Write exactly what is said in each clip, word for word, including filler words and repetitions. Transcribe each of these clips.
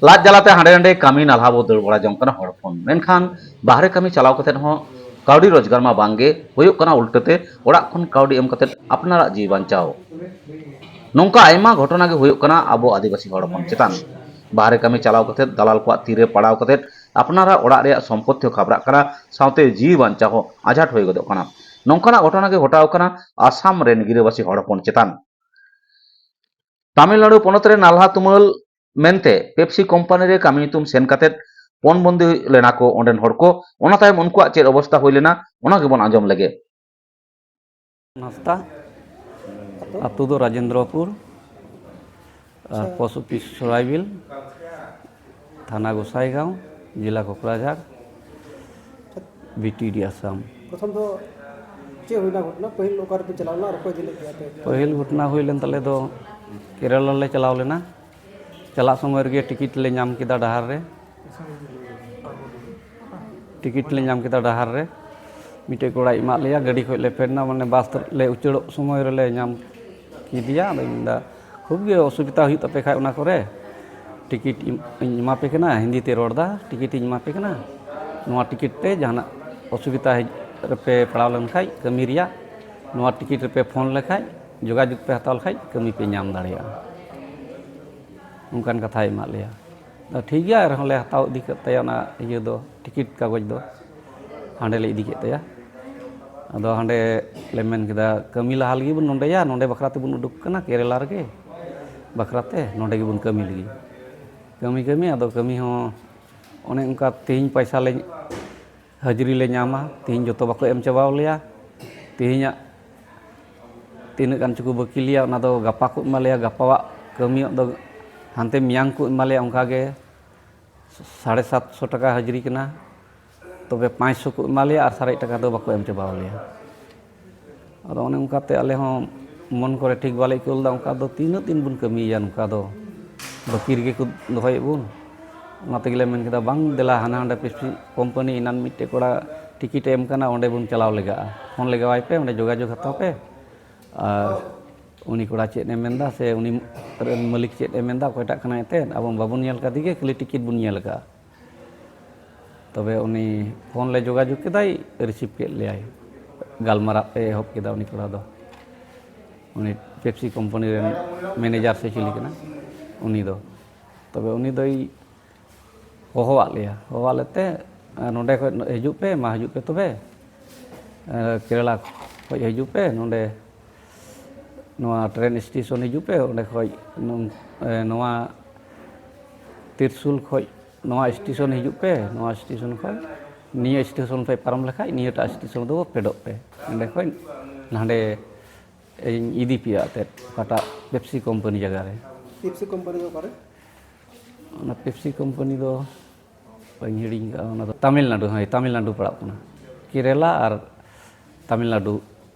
ᱞᱟᱡ ᱡᱟᱞᱟᱛᱮ ᱦᱟᱸᱰᱮ ᱱᱟᱰᱮ ᱠᱟᱹᱢᱤ ᱱᱟᱞᱦᱟ ᱵᱚ ᱫᱟᱹᱲ ᱵᱟᱲᱟ ᱡᱚᱝ ᱠᱟᱱᱟ ᱦᱚᱲ ᱦᱚᱯᱚᱱ, ᱢᱮᱱᱠᱷᱟᱱ ᱵᱟᱦᱨᱮ ᱠᱟᱹᱢᱤ ᱪᱟᱞᱟᱣ ᱠᱟᱛᱮᱫ ᱦᱚᱸ ᱠᱟᱹᱣᱰᱤ ᱨᱳᱡᱽᱜᱟᱨ ᱢᱟ ᱵᱟᱝᱜᱮ ᱦᱩᱭᱩᱜ ᱠᱟᱱᱟ, ᱩᱞᱴᱟᱹᱛᱮ ᱚᱲᱟᱜ ᱠᱷᱚᱱ ᱠᱟᱹᱣᱰᱤ ᱮᱢ ᱠᱟᱛᱮᱫ ᱟᱯᱱᱟᱨᱟᱜ ᱡᱤᱣᱤ ᱵᱟᱧᱪᱟᱣ᱾ ᱱᱚᱝᱠᱟ ᱟᱭᱢᱟ ᱜᱷᱚᱴᱚᱱᱟ ᱜᱮ ᱦᱩᱭᱩᱜ ᱠᱟᱱᱟ ᱟᱵᱚ ᱟᱹᱫᱤᱵᱟᱹᱥᱤ ᱦᱚᱲ ᱦᱚᱯᱚᱱ ᱪᱮᱛᱟᱱ᱾ ᱵᱟᱦᱨᱮ ᱠᱟᱹᱢᱤ ᱪᱟᱞᱟᱣ ᱠᱟᱛᱮᱫ ᱫᱟᱞᱟᱞ ᱠᱚᱣᱟᱜ ᱛᱤᱨᱮ ᱯᱟᱲᱟᱣ ᱠᱟᱛᱮᱫ ᱟᱯᱱᱟᱨᱟᱜ ᱚᱲᱟᱜ ᱨᱮᱭᱟᱜ ᱥᱚᱢᱯᱚᱛᱛᱤ ᱦᱚᱸ ᱠᱷᱟᱵᱽᱨᱟᱜ ᱠᱟᱱᱟ, ᱥᱟᱶᱛᱮ ᱡᱤᱣᱤ ᱵᱟᱧᱪᱟᱣ ᱦᱚᱸ ᱟᱡᱷᱟᱴ ᱦᱩᱭ ᱜᱚᱫᱚᱜ ᱠᱟᱱᱟ᱾ ᱱᱚᱝᱠᱟᱱᱟᱜ ᱜᱷᱚᱴᱚᱱᱟ ᱜᱮ ᱜᱷᱚᱴᱟᱣ ᱠᱟᱱᱟ ᱟᱥᱟᱢ ᱨᱮᱱ ᱜᱤᱨᱟᱹᱵᱟᱹᱥᱤ ᱦᱚᱲ ᱦᱚᱯᱚᱱ ᱪᱮᱛᱟᱱ᱾ ᱛᱟᱢᱤᱞᱱᱟᱲᱩ ᱯᱚᱱᱚᱛ ᱨᱮ ᱱᱟᱞᱦᱟ ᱛᱩᱢᱟᱹᱞ ᱢᱮᱱᱛᱮ ᱯᱮᱯᱥᱤ ᱠᱳᱢᱯᱟᱱᱤ ᱨᱮ ᱠᱟᱹᱢᱤ ᱧᱩᱛᱩᱢ ᱥᱮᱱ ᱠᱟᱛᱮᱫ ᱯᱚᱱᱵᱚᱱᱫᱤ ᱞᱮᱱᱟ ᱠᱚ ᱚᱸᱰᱮᱱ ᱦᱚᱲ ᱠᱚ᱾ ᱚᱱᱟ ᱛᱟᱭᱚᱢ ᱩᱱᱠᱩᱣᱟᱜ ᱪᱮᱫ ᱚᱵᱚᱥᱛᱟ ᱦᱩᱭ ᱞᱮᱱᱟ, ᱚᱱᱟ ᱜᱮᱵᱚᱱ ᱟᱸᱡᱚᱢ ᱞᱮᱜᱮ᱾ ᱦᱟᱸᱥᱫᱟ, ᱟᱹᱛᱩ ᱫᱚ ᱨᱟᱡᱮᱱᱫᱨᱚᱯᱩᱨ, ᱟᱨ ᱯᱳᱥᱴ ᱚᱯᱷᱤᱥ ᱥᱚᱨᱟᱭᱵᱤᱞ, ᱛᱷᱟᱱᱟ ᱜᱚᱥᱟᱭᱜᱟᱸᱣ, ᱡᱮᱞᱟ ᱠᱚᱠᱨᱟᱡᱷᱟᱲ, ᱵᱤᱴᱤᱰᱤ ᱟᱥᱟᱢ᱾ ᱯᱨᱚᱛᱷᱚᱢ ᱫᱚ ᱪᱮᱫ ᱦᱩᱭᱱᱟ ᱜᱷᱚᱴᱚᱱᱟ? ᱯᱟᱹᱦᱤᱞ ᱚᱠᱟ ᱨᱮᱯᱮ ᱪᱟᱞᱟᱣ ᱞᱮᱱᱟ ᱟᱨ ᱚᱠᱚᱭ ᱤᱫᱤ ᱞᱮᱫ ᱯᱮᱭᱟ ᱟᱯᱮ? ᱯᱟᱹᱦᱤᱞ ᱜᱷᱚᱴᱚᱱᱟ ᱦᱩᱭ ᱞᱮᱱ ᱛᱟᱞᱮ ᱫᱚ ᱠᱮᱨᱟᱞᱟ ᱞᱮ ᱪᱟᱞᱟᱣ ᱞᱮᱱᱟ᱾ ᱪᱟᱞᱟᱜ ᱥᱚᱢᱚᱭ ᱨᱮᱜᱮ ᱴᱤᱠᱤᱴ ᱞᱮ ᱧᱟᱢ ᱠᱮᱫᱟ ᱰᱟᱦᱟᱨ ᱨᱮ᱾ ᱴᱤᱠᱤᱴ ᱞᱮ ᱧᱟᱢ ᱠᱮᱫᱟ ᱰᱟᱦᱟᱨ ᱨᱮ᱾ ᱢᱤᱫᱴᱮᱡ ᱠᱚᱲᱟᱭ ᱮᱢᱟᱫ ᱞᱮᱭᱟ, ᱜᱟᱹᱰᱤ ᱠᱷᱚᱡ ᱞᱮ ᱯᱷᱮᱰ ᱮᱱᱟ, ᱢᱟᱱᱮ ᱵᱟᱥ ᱞᱮ ᱩᱪᱟᱹᱲᱚᱜ ᱥᱚᱢᱚᱭ ᱨᱮᱞᱮ ᱧᱟᱢ ᱠᱮᱫᱮᱭᱟ᱾ ᱟᱫᱚᱧ ᱢᱮᱱᱫᱟ, "ᱠᱷᱩᱵ ᱜᱮ ᱚᱥᱩᱵᱤᱫᱟ ᱦᱩᱭᱩᱜ ᱛᱟᱯᱮ ᱠᱷᱟᱡ ᱚᱱᱟ ᱠᱚᱨᱮ, ᱴᱤᱠᱤᱴ ᱤᱧ, ᱤᱧ ᱮᱢᱟ ᱯᱮ ᱠᱟᱱᱟ, ᱦᱤᱱᱫᱤ ᱛᱮ ᱨᱚᱲ ᱫᱟ, ᱴᱤᱠᱤᱴ ᱤᱧ ᱮᱢᱟ ᱯᱮ ᱠᱟᱱᱟ, ᱱᱚᱣᱟ ᱴᱤᱠᱤᱴ ᱛᱮ ᱡᱟᱦᱟᱱᱟᱜ ᱚᱥᱩᱵᱤᱫᱟ ᱦᱮᱡ ᱨᱮᱯᱮ ᱯᱟᱲᱟᱣ ᱞᱮᱱᱠᱷᱟᱡ ᱠᱟᱹᱢᱤ ᱨᱮᱭᱟᱜ, ᱱᱚᱣᱟ ᱴᱤᱠᱤᱴ ᱨᱮᱯᱮ ᱯᱷᱳᱱ ᱞᱮᱠᱷᱟᱡ, ᱡᱳᱜᱟᱡᱳᱜᱽ ᱯᱮ ᱦᱟᱛᱟᱣ ᱞᱮᱠᱷᱟᱡ ᱠᱟᱹᱢᱤ ᱯᱮ ᱧᱟᱢ ᱫᱟᱲᱮᱭᱟᱜᱼᱟ", ᱚᱱᱠᱟᱱ ᱠᱟᱛᱷᱟᱭ ᱮᱢᱟᱫ ᱞᱮᱭᱟ᱾ ᱟᱫᱚ ᱴᱷᱤᱠ ᱜᱮᱭᱟ, ᱟᱨᱦᱚᱸ ᱞᱮ ᱦᱟᱛᱟᱣ ᱤᱫᱤ ᱠᱮᱫ ᱛᱟᱭᱟ ᱚᱱᱟ ᱤᱭᱟᱹ ᱫᱚ, ᱴᱤᱠᱤᱴ ᱠᱟᱜᱚᱡᱽ ᱫᱚ᱾ ᱦᱟᱸᱰᱮ ᱞᱮ ᱤᱫᱤ ᱠᱮᱫ ᱛᱟᱭᱟ᱾ ᱟᱫᱚ ᱦᱟᱸᱰᱮ ᱞᱮ ᱢᱮᱱ ᱠᱮᱫᱟ, "ᱠᱟᱹᱢᱤ ᱞᱟᱦᱟ ᱞᱟᱹᱜᱤᱫ ᱵᱚᱱ ᱱᱚᱸᱰᱮᱭᱟ, ᱱᱚᱸᱰᱮ ᱵᱟᱠᱷᱨᱟ ᱛᱮᱵᱚᱱ ᱩᱰᱩᱠ ᱠᱟᱱᱟ ᱠᱮᱨᱮᱞᱟ ᱨᱮᱜᱮ, ᱵᱟᱠᱷᱨᱟ ᱛᱮ ᱱᱚᱸᱰᱮ ᱜᱮᱵᱚᱱ ᱠᱟᱹᱢᱤ ᱞᱟᱹᱜᱤᱫ᱾" ᱠᱟᱹᱢᱤ, ᱠᱟᱹᱢᱤ, ᱟᱫᱚ ᱠᱟᱹᱢᱤ ᱦᱚᱸ ᱚᱱᱮ ᱚᱱᱠᱟ ᱛᱮᱦᱮᱧ ᱯᱚᱭᱥᱟ ᱞᱮ ᱦᱟᱹᱡᱨᱤ ᱞᱮ ᱧᱟᱢᱟ᱾ ᱛᱮᱦᱮᱧ ᱡᱚᱛᱚ ᱵᱟᱠᱚ ᱮᱢ ᱪᱟᱵᱟᱣ ᱞᱮᱭᱟ᱾ ᱛᱮᱦᱮᱧᱟᱜ ᱛᱤᱱᱟᱹᱜ ᱜᱟᱱ ᱪᱚᱠᱚ ᱵᱟᱹᱠᱤ ᱞᱮᱭᱟ, ᱚᱱᱟ ᱫᱚ ᱜᱟᱯᱟ ᱠᱚ ᱮᱢᱟ ᱞᱮᱭᱟ, ᱜᱟᱯᱟᱣᱟᱜ ᱠᱟᱹᱢᱤᱭᱟᱜ ᱫᱚ ᱦᱟᱱᱛᱮ ᱢᱮᱭᱟᱝ ᱠᱚ ᱮᱢᱟ ᱞᱮᱭᱟ᱾ ᱚᱱᱠᱟ ᱜᱮ ᱥᱟᱲᱮ ᱥᱟᱛᱥᱚ ᱴᱟᱠᱟ ᱦᱟᱹᱡᱨᱤ ᱠᱟᱱᱟ, ᱛᱚᱵᱮ ᱯᱟᱸᱪᱥᱚ ᱠᱚ ᱮᱢᱟ ᱞᱮᱭᱟ ᱟᱨ ᱥᱟᱨᱮᱡ ᱴᱟᱠᱟ ᱫᱚ ᱵᱟᱠᱚ ᱮᱢ ᱪᱟᱵᱟᱣ ᱞᱮᱭᱟ᱾ ᱟᱫᱚ ᱚᱱᱮ ᱚᱱᱠᱟᱛᱮ ᱟᱞᱮ ᱦᱚᱸ ᱢᱚᱱ ᱠᱚᱨᱮ ᱴᱷᱤᱠ ᱵᱟᱞᱮ ᱟᱹᱭᱠᱟᱹᱣ ᱞᱮᱫᱟ᱾ ᱚᱱᱠᱟ ᱫᱚ ᱛᱤᱱᱟᱹᱜ ᱫᱤᱱ ᱵᱚᱱ ᱠᱟᱹᱢᱤᱭᱟ, ᱱᱚᱝᱠᱟ ᱫᱚ ᱵᱟᱹᱠᱤ ᱨᱮᱜᱮ ᱠᱚ ᱫᱚᱦᱚᱭᱮᱫ ᱵᱚᱱ᱾ ᱚᱱᱟ ᱛᱮᱜᱮᱞᱮ ᱢᱮᱱ ᱠᱮᱫᱟ, ᱵᱟᱝ, ᱫᱮᱞᱟ ᱦᱟᱱᱟ ᱦᱟᱸᱰᱮ ᱯᱮᱯᱥᱤ ᱠᱳᱢᱯᱟᱱᱤ ᱮᱱᱟᱱ ᱢᱤᱫᱴᱮᱡ ᱠᱚᱲᱟ ᱴᱤᱠᱤᱴ ᱮ ᱮᱢ ᱠᱟᱱᱟ, ᱚᱸᱰᱮ ᱵᱚᱱ ᱪᱟᱞᱟᱣ ᱞᱮᱜᱟᱜᱼᱟ, ᱯᱷᱳᱱ ᱞᱮᱜᱟᱣᱟᱭ ᱯᱮ, ᱚᱸᱰᱮ ᱡᱳᱜᱟᱡᱳᱜᱽ ᱦᱟᱛᱟᱣ ᱯᱮ᱾ ᱟᱨ ᱩᱱᱤ ᱠᱚᱲᱟ ᱪᱮᱫ ᱮ ᱢᱮᱱᱫᱟ ᱥᱮ ᱩᱱᱤ ᱨᱮᱱ ᱢᱟᱹᱞᱤᱠ ᱪᱮᱫ ᱮ ᱢᱮᱱᱫᱟ, ᱚᱠᱚᱭᱴᱟᱜ ᱠᱟᱱᱟᱭ ᱮᱱᱛᱮᱫ, ᱟᱵᱚ ᱵᱟᱵᱚᱱ ᱧᱮᱞ ᱠᱟᱫᱮ ᱜᱮ, ᱠᱷᱟᱹᱞᱤ ᱴᱤᱠᱤᱴ ᱵᱚᱱ ᱧᱮᱞ ᱟᱠᱟᱫᱼᱟ᱾ ᱛᱚᱵᱮ ᱩᱱᱤ ᱯᱷᱳᱱ ᱞᱮ ᱡᱳᱜᱟᱡᱳᱜᱽ ᱠᱮᱫᱟᱭ, ᱨᱤᱥᱤᱵᱷ ᱠᱮᱫ ᱞᱮᱭᱟᱭ, ᱜᱟᱞᱢᱟᱨᱟᱣ ᱮ ᱮᱦᱚᱵ ᱠᱮᱫᱟ ᱩᱱᱤ ᱠᱚᱲᱟ ᱫᱚ, ᱩᱱᱤ ᱯᱮᱯᱥᱤ ᱠᱳᱢᱯᱟᱱᱤ ᱨᱮᱱ ᱢᱮᱱᱮᱡᱟᱨ ᱥᱮ ᱪᱤᱞᱤ ᱠᱟᱱᱟ ᱩᱱᱤ ᱫᱚ᱾ ᱛᱚᱵᱮ ᱩᱱᱤ ᱫᱚᱭ ᱦᱚᱦᱚᱣᱟᱫ ᱞᱮᱭᱟ, ᱦᱚᱦᱚᱣᱟᱫ ᱞᱮᱛᱮ, "ᱱᱚᱸᱰᱮ ᱠᱷᱚᱱ ᱦᱤᱡᱩᱜ ᱯᱮ, ᱢᱟ ᱦᱤᱡᱩᱜ ᱯᱮ ᱛᱚᱵᱮ, ᱠᱮᱨᱟᱞᱟ ᱠᱷᱚᱱ ᱦᱤᱡᱩᱜ ᱯᱮ ᱱᱚᱸᱰᱮ, ᱱᱚᱣᱟ ᱴᱨᱮᱱ ᱥᱴᱮᱥᱚᱱ ᱦᱤᱡᱩᱜ ᱯᱮ, ᱚᱸᱰᱮ ᱠᱷᱚᱱ ᱱᱚᱣᱟ ᱛᱤᱨᱥᱩᱞ ᱠᱷᱚᱱ ᱱᱚᱣᱟ ᱥᱴᱮᱥᱚᱱ ᱦᱤᱡᱩᱜ ᱯᱮ, ᱱᱚᱣᱟ ᱥᱴᱮᱥᱚᱱ ᱠᱷᱚᱱ ᱱᱤᱭᱟᱹ ᱥᱴᱮᱥᱚᱱ ᱯᱮ ᱯᱟᱨᱚᱢ ᱞᱮᱠᱷᱟᱱ ᱱᱤᱭᱟᱹᱴᱟᱜ ᱥᱴᱮᱥᱚᱱ ᱫᱚ ᱯᱷᱮᱰᱚᱜ ᱯᱮ, ᱚᱸᱰᱮ ᱠᱷᱚᱱ ᱱᱟᱸᱰᱮ ᱤᱧ ᱤᱫᱤ ᱯᱮᱭᱟ ᱮᱱᱛᱮᱫ, ᱚᱠᱟᱴᱟᱜ ᱯᱮᱯᱥᱤ ᱠᱳᱢᱯᱟᱱᱤ ᱡᱟᱭᱜᱟ ᱨᱮ᱾" ᱯᱮᱯᱥᱤ ᱠᱳᱢᱯᱟᱱᱤ ᱫᱚ ᱚᱠᱟᱨᱮ? ᱚᱱᱟ ᱯᱮᱯᱥᱤ ᱠᱳᱢᱯᱟᱱᱤ ᱫᱚ ᱵᱟᱹᱧ ᱦᱤᱲᱤᱧ ᱠᱟᱜᱼᱟ, ᱚᱱᱟ ᱫᱚ ᱛᱟᱢᱤᱞᱱᱟᱰᱩ, ᱦᱳᱭ, ᱛᱟᱢᱤᱞᱱᱟᱰᱩ ᱯᱟᱲᱟᱜ ᱠᱟᱱᱟ᱾ ᱠᱮᱨᱟᱞᱟ ᱟᱨ ᱛᱟᱢᱤᱞᱱᱟᱰᱩ,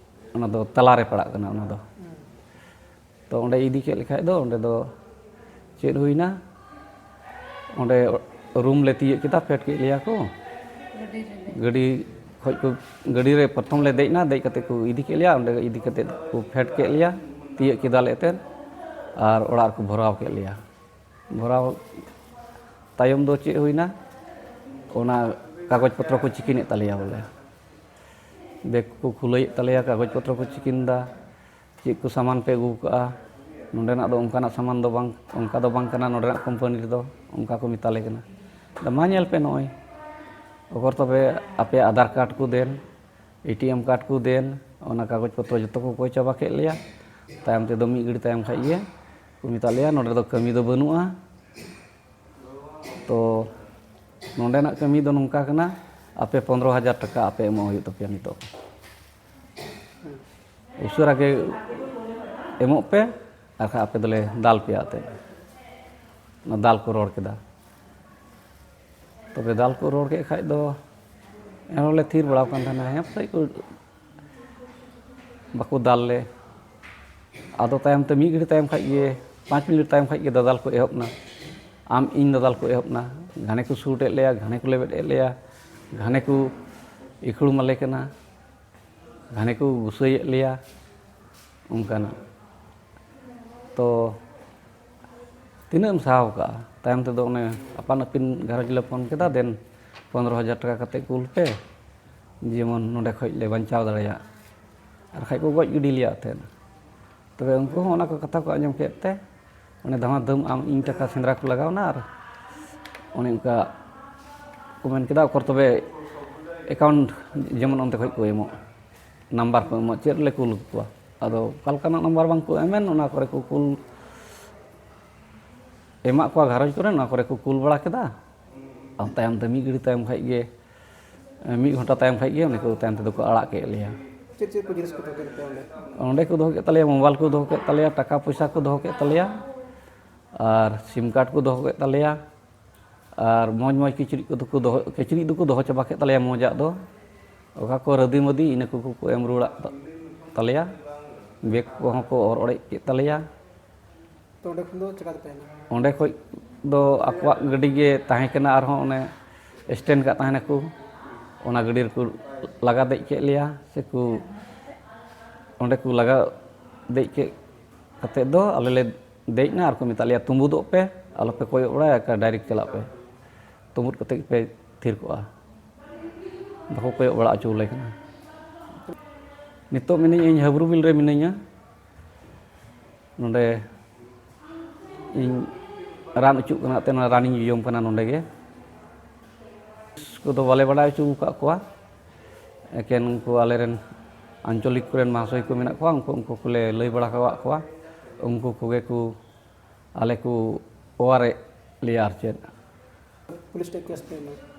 ᱚᱱᱟ ᱫᱚ ᱛᱟᱞᱟᱨᱮ ᱯᱟᱲᱟᱜ ᱠᱟᱱᱟ ᱚᱱᱟ ᱫᱚ᱾ ᱛᱚ ᱚᱸᱰᱮ ᱤᱫᱤ ᱠᱮᱫ ᱞᱮᱠᱷᱟᱡ ᱫᱚ, ᱚᱸᱰᱮ ᱫᱚ ᱪᱮᱫ ᱦᱩᱭᱱᱟ, ᱚᱸᱰᱮ ᱨᱩᱢ ᱞᱮ ᱛᱤᱭᱳᱜ ᱠᱮᱫᱟ, ᱯᱷᱮᱰ ᱠᱮᱫ ᱞᱮᱭᱟ ᱠᱚ᱾ ᱜᱟᱹᱰᱤ ᱨᱮᱞᱮ ᱜᱟᱹᱰᱤ ᱠᱷᱚᱡ ᱠᱚ, ᱜᱟᱹᱰᱤ ᱨᱮ ᱯᱨᱚᱛᱷᱚᱢ ᱞᱮ ᱫᱮᱡ ᱮᱱᱟ, ᱫᱮᱡ ᱠᱟᱛᱮ ᱠᱚ ᱤᱫᱤ ᱠᱮᱫ ᱞᱮᱭᱟ, ᱚᱸᱰᱮ ᱤᱫᱤ ᱠᱟᱛᱮ ᱠᱚ ᱯᱷᱮᱰ ᱠᱮᱫ ᱞᱮᱭᱟ, ᱛᱤᱭᱳᱜ ᱠᱮᱫᱟᱞᱮ ᱮᱱᱛᱮᱫ, ᱟᱨ ᱚᱲᱟᱜ ᱨᱮᱠᱚ ᱵᱷᱚᱨᱟᱣ ᱠᱮᱫ ᱞᱮᱭᱟ᱾ ᱵᱷᱚᱨᱟᱣ ᱛᱟᱭᱚᱢ ᱫᱚ ᱪᱮᱫ ᱦᱩᱭᱱᱟ, ᱚᱱᱟ ᱠᱟᱜᱚᱡᱽ ᱯᱚᱛᱨᱚ ᱠᱚ ᱪᱤᱠᱤᱱᱮᱫ ᱛᱟᱞᱮᱭᱟ ᱵᱚᱞᱮ, ᱵᱮᱜᱽ ᱠᱚ ᱠᱷᱩᱞᱟᱹᱭᱮᱫ ᱛᱟᱞᱮᱭᱟ, ᱠᱟᱜᱚᱡᱽ ᱯᱚᱛᱨᱚ ᱠᱚ ᱪᱤᱠᱤᱱ ᱮᱫᱟ, ᱪᱮᱫ ᱠᱚ ᱥᱟᱢᱟᱱ ᱯᱮ ᱟᱹᱜᱩ ᱠᱟᱜᱼᱟ, ᱱᱚᱸᱰᱮᱱᱟᱜ ᱫᱚ ᱚᱱᱠᱟᱱᱟᱜ ᱥᱟᱢᱟᱱ ᱫᱚ ᱵᱟᱝ, ᱚᱱᱠᱟ ᱫᱚ ᱵᱟᱝ ᱠᱟᱱᱟ ᱱᱚᱸᱰᱮᱱᱟᱜ ᱠᱳᱢᱯᱟᱱᱤ ᱨᱮᱫᱚ, ᱚᱱᱠᱟ ᱠᱚ ᱢᱮᱛᱟᱞᱮ ᱠᱟᱱᱟ᱾ ᱟᱫᱚ ᱢᱟ ᱧᱮᱞ ᱯᱮ, ᱱᱚᱜᱼᱚᱭ ᱚᱠᱚᱨ ᱛᱚᱵᱮ ᱟᱯᱮᱭᱟᱜ ᱟᱫᱷᱟᱨ ᱠᱟᱨᱰ ᱠᱚ ᱫᱮᱱ, ᱮ ᱴᱤ ᱮᱢ ᱠᱟᱨᱰ ᱠᱚ ᱫᱮᱱ, ᱚᱱᱟ ᱠᱟᱜᱚᱡᱽ ᱯᱚᱛᱨᱚ ᱡᱚᱛᱚ ᱠᱚ ᱠᱚᱭ ᱪᱟᱵᱟ ᱠᱮᱫ ᱞᱮᱭᱟ᱾ ᱛᱟᱭᱚᱢ ᱛᱮᱫᱚ ᱢᱤᱫ ᱜᱷᱟᱹᱲᱤ ᱛᱟᱭᱚᱢ ᱠᱷᱟᱡ ᱜᱮ ᱠᱚ ᱢᱮᱛᱟᱜ ᱞᱮᱭᱟ, "ᱱᱚᱸᱰᱮ ᱫᱚ ᱠᱟᱹᱢᱤ ᱫᱚ ᱵᱟᱹᱱᱩᱜᱼᱟ, ᱛᱚ ᱱᱚᱸᱰᱮᱱᱟᱜ ᱠᱟᱹᱢᱤ ᱫᱚ ᱱᱚᱝᱠᱟ ᱠᱟᱱᱟ, ᱟᱯᱮ ᱯᱚᱱᱨᱚ ᱦᱟᱡᱟᱨ ᱴᱟᱠᱟ ᱟᱯᱮ ᱮᱢᱚᱜ ᱦᱩᱭᱩᱜ ᱛᱟᱯᱮᱭᱟ ᱱᱤᱛᱚᱜ, ᱩᱥᱟᱹᱨᱟ ᱜᱮ ᱮᱢᱚᱜ ᱯᱮ, ᱟᱨ ᱠᱷᱟᱡ ᱟᱯᱮ ᱫᱚᱞᱮ ᱫᱟᱞ ᱯᱮᱭᱟ" ᱮᱱᱛᱮᱫ᱾ ᱚᱱᱟ ᱫᱟᱞ ᱠᱚ ᱨᱚᱲ ᱠᱮᱫᱟ᱾ ᱛᱚᱵᱮ ᱫᱟᱞ ᱠᱚ ᱨᱚᱲ ᱠᱮᱫ ᱠᱷᱟᱡ ᱫᱚ ᱮᱱᱦᱚᱸ ᱞᱮ ᱛᱷᱤᱨ ᱵᱟᱲᱟᱣ ᱠᱟᱱ ᱛᱟᱦᱮᱱᱟ, ᱦᱮᱸ ᱯᱟᱥᱮᱡ ᱠᱚ ᱵᱟᱠᱚ ᱫᱟᱞ ᱞᱮ᱾ ᱟᱫᱚ ᱛᱟᱭᱚᱢ ᱛᱮ ᱢᱤᱫ ᱜᱷᱟᱹᱲᱤ ᱛᱟᱭᱚᱢ ᱠᱷᱟᱡ ᱜᱮ, ᱯᱟᱸᱪ ᱢᱤᱱᱤᱴ ᱛᱟᱭᱚᱢ ᱠᱷᱟᱡ ᱜᱮ ᱫᱟᱫᱟᱞ ᱠᱚ ᱮᱦᱚᱵ ᱮᱱᱟ᱾ ᱟᱢ ᱤᱧ ᱫᱟᱫᱟᱞ ᱠᱚ ᱮᱦᱚᱵ ᱮᱱᱟ᱾ ᱜᱷᱟᱱᱮ ᱠᱚ ᱥᱩᱴ ᱮᱫ ᱞᱮᱭᱟ, ᱜᱷᱟᱱᱮ ᱠᱚ ᱞᱮᱵᱮᱫ ᱮᱫ ᱞᱮᱭᱟ, ᱜᱷᱟᱱᱮ ᱠᱚ ᱤᱠᱷᱲᱩᱢ ᱟᱞᱮ ᱠᱟᱱᱟ, ᱜᱷᱟᱱᱮ ᱠᱚ ᱜᱩᱥᱟᱹᱭᱮᱫ ᱞᱮᱭᱟ, ᱚᱱᱠᱟᱱᱟᱜ᱾ ᱛᱚ ᱛᱤᱱᱟᱹᱜ ᱮᱢ ᱥᱟᱦᱟᱣ ᱠᱟᱜᱼᱟ? ᱛᱟᱭᱚᱢ ᱛᱮᱫᱚ ᱚᱱᱮ ᱟᱯᱟᱱ ᱟᱹᱯᱤᱱ ᱜᱷᱟᱨᱚᱸᱡᱽ ᱞᱮ ᱯᱷᱳᱱ ᱠᱮᱫᱟ, ᱫᱮᱱ ᱯᱚᱱᱨᱚ ᱦᱟᱡᱟᱨ ᱴᱟᱠᱟ ᱠᱟᱛᱮ ᱠᱩᱞ ᱯᱮ, ᱡᱮᱢᱚᱱ ᱱᱚᱸᱰᱮ ᱠᱷᱚᱡ ᱞᱮ ᱵᱟᱧᱪᱟᱣ ᱫᱟᱲᱮᱭᱟᱜ, ᱟᱨ ᱠᱷᱟᱡ ᱠᱚ ᱜᱚᱡ ᱜᱤᱰᱤ ᱞᱮᱭᱟ ᱛᱟᱦᱮᱸᱫ᱾ ᱛᱚᱵᱮ ᱩᱱᱠᱩ ᱦᱚᱸ ᱚᱱᱟ ᱠᱚ ᱠᱟᱛᱷᱟ ᱠᱚ ᱟᱸᱡᱚᱢ ᱠᱮᱫ ᱛᱮ ᱚᱱᱮ ᱫᱷᱟᱢᱟ ᱫᱷᱟᱹᱢ ᱟᱢ ᱤᱧ ᱴᱟᱠᱟ ᱥᱮᱸᱫᱽᱨᱟ ᱠᱚ ᱞᱟᱜᱟᱣᱱᱟ, ᱟᱨ ᱚᱱᱮ ᱚᱱᱠᱟ ᱠᱚ ᱢᱮᱱ ᱠᱮᱫᱟ, ᱚᱠᱚᱨ ᱛᱚᱵᱮ ᱮᱠᱟᱣᱩᱱᱴ ᱡᱮᱢᱚᱱ ᱚᱱᱛᱮ ᱠᱷᱚᱡ ᱠᱚ ᱮᱢᱚᱜ, ᱱᱟᱢᱵᱟᱨ ᱠᱚ ᱮᱢᱚᱜ, ᱪᱮᱫ ᱨᱮᱞᱮ ᱠᱩᱞ ᱠᱚᱣᱟ? ᱟᱫᱚ ᱚᱠᱟ ᱞᱮᱠᱟᱱᱟᱜ ᱱᱟᱢᱵᱟᱨ ᱵᱟᱝ ᱠᱚ ᱮᱢᱮᱱ, ᱚᱱᱟ ᱠᱚᱨᱮ ᱠᱚ ᱠᱩᱞ ᱮᱢᱟᱜ ᱠᱚᱣᱟ ᱜᱷᱟᱨᱚᱸᱡᱽ ᱠᱚᱨᱮ, ᱚᱱᱟ ᱠᱚᱨᱮ ᱠᱚ ᱠᱩᱞ ᱵᱟᱲᱟ ᱠᱮᱫᱟ᱾ ᱟᱨ ᱛᱟᱭᱚᱢ ᱛᱮ ᱢᱤᱫ ᱜᱷᱟᱹᱲᱤ ᱛᱟᱭᱚᱢ ᱠᱷᱟᱡ ᱜᱮ, ᱢᱤᱫ ᱜᱷᱚᱱᱴᱟ ᱛᱟᱭᱚᱢ ᱠᱷᱟᱡ ᱜᱮ ᱩᱱᱤ ᱠᱚ ᱛᱟᱭᱚᱢ ᱛᱮᱫᱚ ᱠᱚ ᱟᱲᱟᱜ ᱠᱮᱫ ᱞᱮᱭᱟ᱾ ᱪᱮᱫ ᱪᱮᱫ ᱠᱚ ᱡᱤᱱᱤᱥ ᱠᱚ ᱫᱚᱦᱚ ᱠᱮᱫ ᱯᱮᱭᱟ ᱚᱸᱰᱮ? ᱚᱸᱰᱮ ᱠᱚ ᱫᱚᱦᱚ ᱠᱮᱫ ᱛᱟᱞᱮᱭᱟ, ᱢᱳᱵᱟᱭᱤᱞ ᱠᱚ ᱫᱚᱦᱚ ᱠᱮᱫ ᱛᱟᱞᱮᱭᱟ, ᱴᱟᱠᱟ ᱯᱚᱭᱥᱟ ᱠᱚ ᱫᱚᱦᱚ ᱠᱮᱫ ᱛᱟᱞᱮᱭᱟ, ᱟᱨ ᱥᱤᱢ ᱠᱟᱨᱰ ᱠᱚ ᱫᱚᱦᱚ ᱠᱮᱫ ᱛᱟᱞᱮᱭᱟ, ᱟᱨ ᱢᱚᱡᱽ ᱢᱚᱡᱽ ᱠᱤᱪᱨᱤᱡ ᱠᱚᱫᱚ ᱠᱚ ᱫᱚᱦᱚ, ᱠᱤᱪᱨᱤᱡ ᱫᱚᱠᱚ ᱫᱚᱦᱚ ᱪᱟᱵᱟ ᱠᱮᱫ ᱛᱟᱞᱮᱭᱟ ᱢᱚᱡᱟᱜ ᱫᱚ᱾ ᱚᱠᱟ ᱠᱚ ᱨᱟᱹᱫᱤ ᱢᱟᱹᱫᱤ, ᱤᱱᱟᱹ ᱠᱚ ᱠᱚ ᱮᱢ ᱨᱩᱣᱟᱹᱲᱟᱜ ᱛᱟᱞᱮᱭᱟ᱾ ᱵᱮᱜᱽ ᱠᱚᱦᱚᱸ ᱠᱚ ᱚᱨ ᱚᱲᱮᱡ ᱠᱮᱫ ᱛᱟᱞᱮᱭᱟ᱾ ᱛᱚ ᱚᱸᱰᱮ ᱠᱷᱚᱱ ᱫᱚ ᱪᱮᱠᱟ ᱛᱮᱯᱮ ᱦᱮᱡ ᱮᱱᱟ? ᱚᱸᱰᱮ ᱠᱷᱚᱡ ᱫᱚ ᱟᱠᱚᱣᱟᱜ ᱜᱟᱹᱰᱤ ᱜᱮ ᱛᱟᱦᱮᱸ ᱠᱟᱱᱟ, ᱟᱨᱦᱚᱸ ᱚᱱᱮ ᱥᱴᱮᱱᱰ ᱠᱟᱜ ᱛᱟᱦᱮᱱᱟᱠᱚ, ᱚᱱᱟ ᱜᱟᱹᱰᱤ ᱨᱮᱠᱚ ᱞᱟᱜᱟ ᱫᱮᱡ ᱠᱮᱫ ᱞᱮᱭᱟ, ᱥᱮᱠᱚ ᱚᱸᱰᱮ ᱠᱚ ᱞᱟᱜᱟ ᱫᱮᱡ ᱠᱮᱫ ᱠᱟᱛᱮᱫ ᱫᱚ ᱟᱞᱮ ᱞᱮ ᱫᱮᱡ ᱮᱱᱟ, ᱟᱨ ᱠᱚ ᱢᱮᱛᱟᱜ ᱞᱮᱭᱟ, "ᱛᱩᱸᱵᱩᱫᱚᱜ ᱯᱮ, ᱟᱞᱚ ᱯᱮ ᱠᱚᱭᱚᱜ ᱵᱟᱲᱟᱭᱟ, ᱮᱠᱟ ᱰᱟᱭᱨᱮᱠᱴ ᱪᱟᱞᱟᱜ ᱯᱮ, ᱛᱩᱸᱵᱩᱫ ᱠᱟᱛᱮᱫ ᱜᱮᱯᱮ ᱛᱷᱤᱨ ᱠᱚᱜᱼᱟ, ᱵᱟᱠᱚ ᱠᱚᱭᱚᱜ ᱵᱟᱲᱟ ᱦᱚᱪᱚ ᱟᱞᱮ ᱠᱟᱱᱟ᱾" ᱱᱤᱛᱚᱜ ᱢᱤᱱᱟᱹᱧᱟ, ᱤᱧ ᱦᱟᱹᱵᱨᱩᱵᱤᱞ ᱨᱮ ᱢᱤᱱᱟᱹᱧᱟ᱾ ᱱᱚᱰᱮ ᱤᱧ ᱨᱟᱱ ᱚᱪᱚᱜ ᱠᱟᱱᱟ, ᱛᱮ ᱚᱱᱟ ᱨᱟᱱᱤᱧ ᱡᱚᱡᱚᱢ ᱠᱟᱱᱟ ᱱᱚᱰᱮ ᱜᱮ᱾ ᱠᱚᱫᱚ ᱵᱟᱞᱮ ᱵᱟᱰᱟᱭ ᱦᱚᱪᱚ ᱟᱠᱟᱫ ᱠᱚᱣᱟ, ᱮᱠᱮᱱ ᱩᱱᱠᱩ ᱟᱞᱮᱨᱮᱱ ᱟᱧᱪᱚᱞᱤᱠ ᱠᱚᱨᱮᱱ ᱢᱟᱦᱟᱥᱚᱭ ᱠᱚ ᱢᱮᱱᱟᱜ ᱠᱚᱣᱟ, ᱩᱱᱠᱩ, ᱩᱱᱠᱩ ᱠᱚᱞᱮ ᱞᱟᱹᱭ ᱵᱟᱲᱟ ᱟᱠᱟᱫ ᱠᱚᱣᱟ, ᱩᱱᱠᱩ ᱠᱚᱜᱮ ᱠᱚ ᱟᱞᱮ ᱠᱚ ᱚᱣᱟᱨᱮᱫ ᱞᱮᱭᱟ ᱟᱨ ᱪᱮᱫ᱾ ᱯᱩᱞᱤᱥ ᱴᱷᱮᱱ ᱠᱮᱥ ᱯᱮ ᱮᱢᱟ?